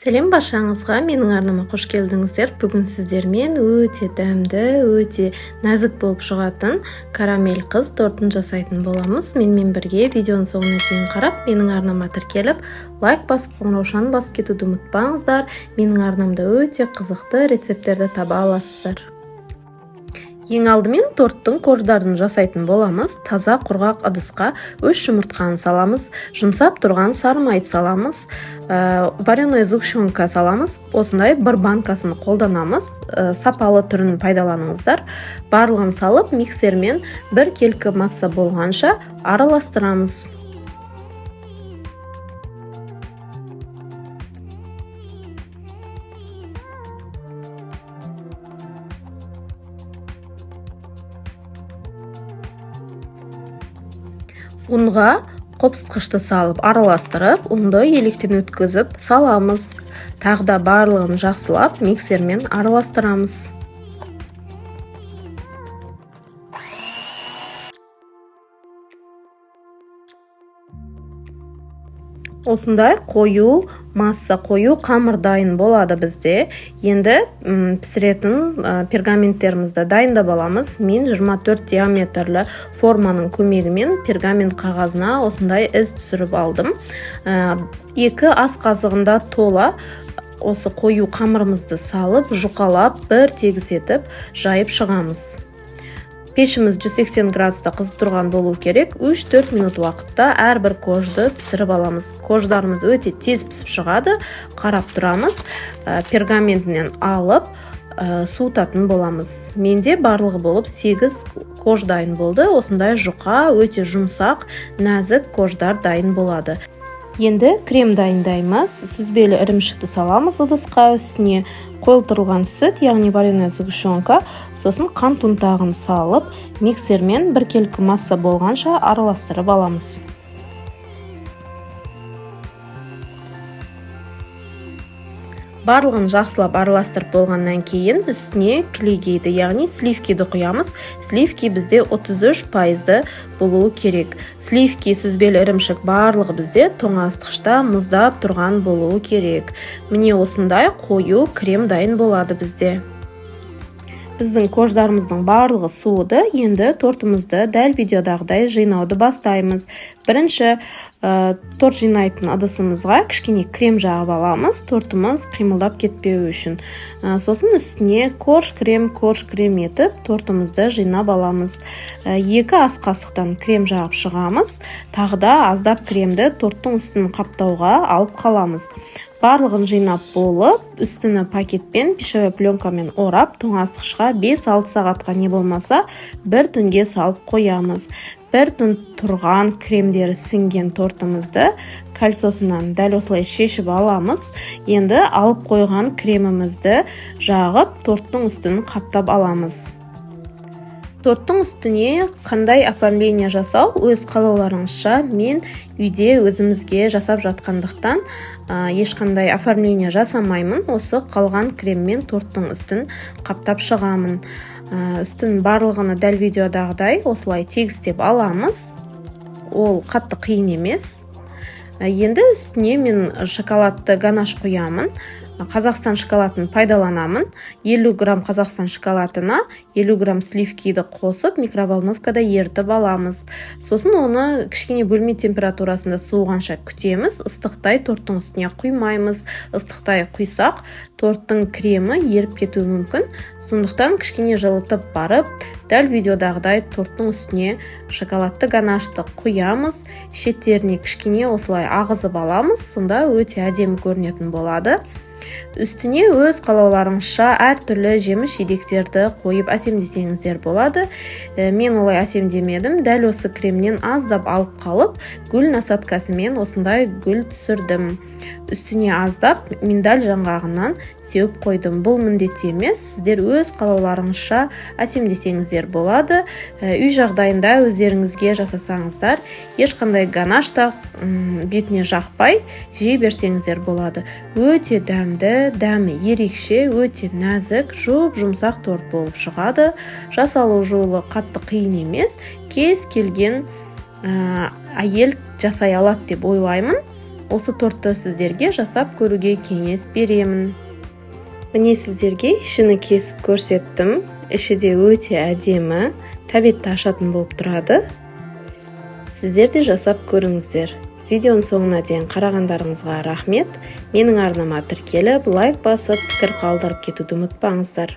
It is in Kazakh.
Сәлем баршаңызға! Менің арнама қош келдіңіздер! Бүгін сіздермен өте дәмді, өте нәзік болып шығатын карамель қыз тортын жасайтын боламыз. Менімен бірге видеоның соңына дейін қарап, менің арнама тіркеліп, лайк басып, қоңыраушаны басып кетуді ұмытпаңыздар. Менің арнамда өте қызықты рецепттерді таба аласыздар. Ең алдымен торттың корждарын жасайтын боламыз. Таза құрғақ ыдысқа 3 жұмыртқаны саламыз, жұмсап тұрған сары майды саламыз, вареная сгущенка саламыз. Осындай бір банкасын қолданамыз, сапалы түрін пайдаланыңыздар. Барлығын салып, миксермен бір келкі масса болғанша араластырамыз. Ұнға қопсытқышты салып, араластырып, ұнды електен өткізіп саламыз. Тағы да барлығын жақсылап миксермен араластырамыз. Осындай қою масса, қою қамыр дайын болады бізде. Енді пісіретін пергаменттерімізді дайындап аламыз. Мен 24 диаметрлі форманың көмегімен пергамент қағазына осындай із түсіріп алдым. 2 ас қасығында тола осы қою қамырымызды салып, жұқалап, бір тегіс етіп жайып шығамыз. Пешіміз 180 градуста қызып тұрған болу керек. 3-4 минут уақытта әрбір кожды пісіріп аламыз. Кождарымыз өте тез пісіп шығады. Қарап тұрамыз, пергаментінен алып, суытатын боламыз. Менде барлығы болып 8 кож дайын болды. Осындай жұқа, өте жұмсақ, нәзік кождар дайын болады. Енді крем дайындаймыз. Сүзбелі ірімшікті саламыз ыдысқа, үстіне қойылтырылған сүт, яғни вареная сгущенка, сосын қант ұнтағын салып, миксермен біркелкі масса болғанша араластырып аламыз. Барлығын жақсылап араластырып болғаннан кейін үстіне кілегейді, яғни сливкиді құямыз. Сливки бізде 33% болуы керек. Сливки, сүзбелі ірімшік барлығы бізде тоңазытқышта мұздап тұрған болуы керек. Міне, осындай қою крем дайын болады бізде. Біздің кождарымыздың барлығы суыды. Енді тортымызды дәл видеодағыдай жинауды бастаймыз. Бірінші торт жинайтын ыдысымызға кішкене крем жағып аламыз, тортымыз қимылдап кетпеуі үшін. Сосын үстіне корж крем, корж крем етіп тортымызды жинап аламыз. 2 ас қасықтан крем жағып шығамыз. Тағы да аздап кремді торттың үстін қаптауға алып қаламыз. Барлығын жинап болып, үстіні пакетпен, пищевой пленкамен орап, тоңазытқышқа 5-6 сағатқа, не болмаса бір түнге салып қоямыз. Бір түн тұрған, кремдері сіңген тортымызды кольцосынан дәл осылай шешіп аламыз. Енді алып қойған кремімізді жағып, торттың үстін қаптап аламыз. Торттың үстіне қандай оформление жасау өз қалауларыңызша. Мен үйде өзімізге жасап жатқандықтан, ешқандай оформление жасамаймын. Осы қалған креммен торттың үстін қаптап шығамын. Үстін барлығını дәл видеодағыдай осылай тегістеп аламыз. Ол қатты қиын емес. Енді үстіне мен шоколадты ганаш құямын. Қазақстан шоколадын пайдаланамын. 50 грамм Қазақстан шоколадына 50 грамм сливкиді қосып, микроволновкада ерітіп аламыз. Сосын оны кішкене бөлме температурасында суығанша күтеміз. Ыстықтай торттың үстіне құймаймыз. Ыстықтай құйсақ, торттың кремі еріп кетуі мүмкін. Сондықтан кішкене жылытып барып, дәл видеодағыдай торттың үстіне шоколадты ганашты құямыз. Шеттеріне кішкене осылай ағызып аламыз, сонда өте әдемі көрінетін болады. Үстіне өз қалауларыңызша әртүрлі жеміс жидектерді қойып әсемдесеңіздер болады. Мен олай әсемдемедім. Дәл осы кремнен аздап алып қалып, гүл насадкасымен осындай гүл түсірдім. Үстіне аздап миндаль жаңғағынан сеуіп қойдым. Бұл міндетті емес, сіздер өз қалауларыңызша әсемдесеңіздер болады. Үй жағдайында өздеріңізге жасасаңыздар, ешқандай ганаш та бетіне жақпай жей берсеңіздер болады. Өте дәмді, дәмі ерекше, өте нәзік, жұп жұмсақ торт болып шығады. Жасалу жолы қатты қиын емес, кез келген әйел жасай алады деп ойлаймын. Осы тортты сіздерге жасап көруге кеңес беремін. Міне, сіздерге ішіні кесіп көрсеттім. Іші де өте әдемі, тәбетті ашатын болып тұрады. Сіздер де жасап көріңіздер. Видеоның соңына дейін қарағандарыңызға рахмет. Менің арнама тіркеліп, лайк басып, пікір қалдырып кетуді ұмытпаңыздар.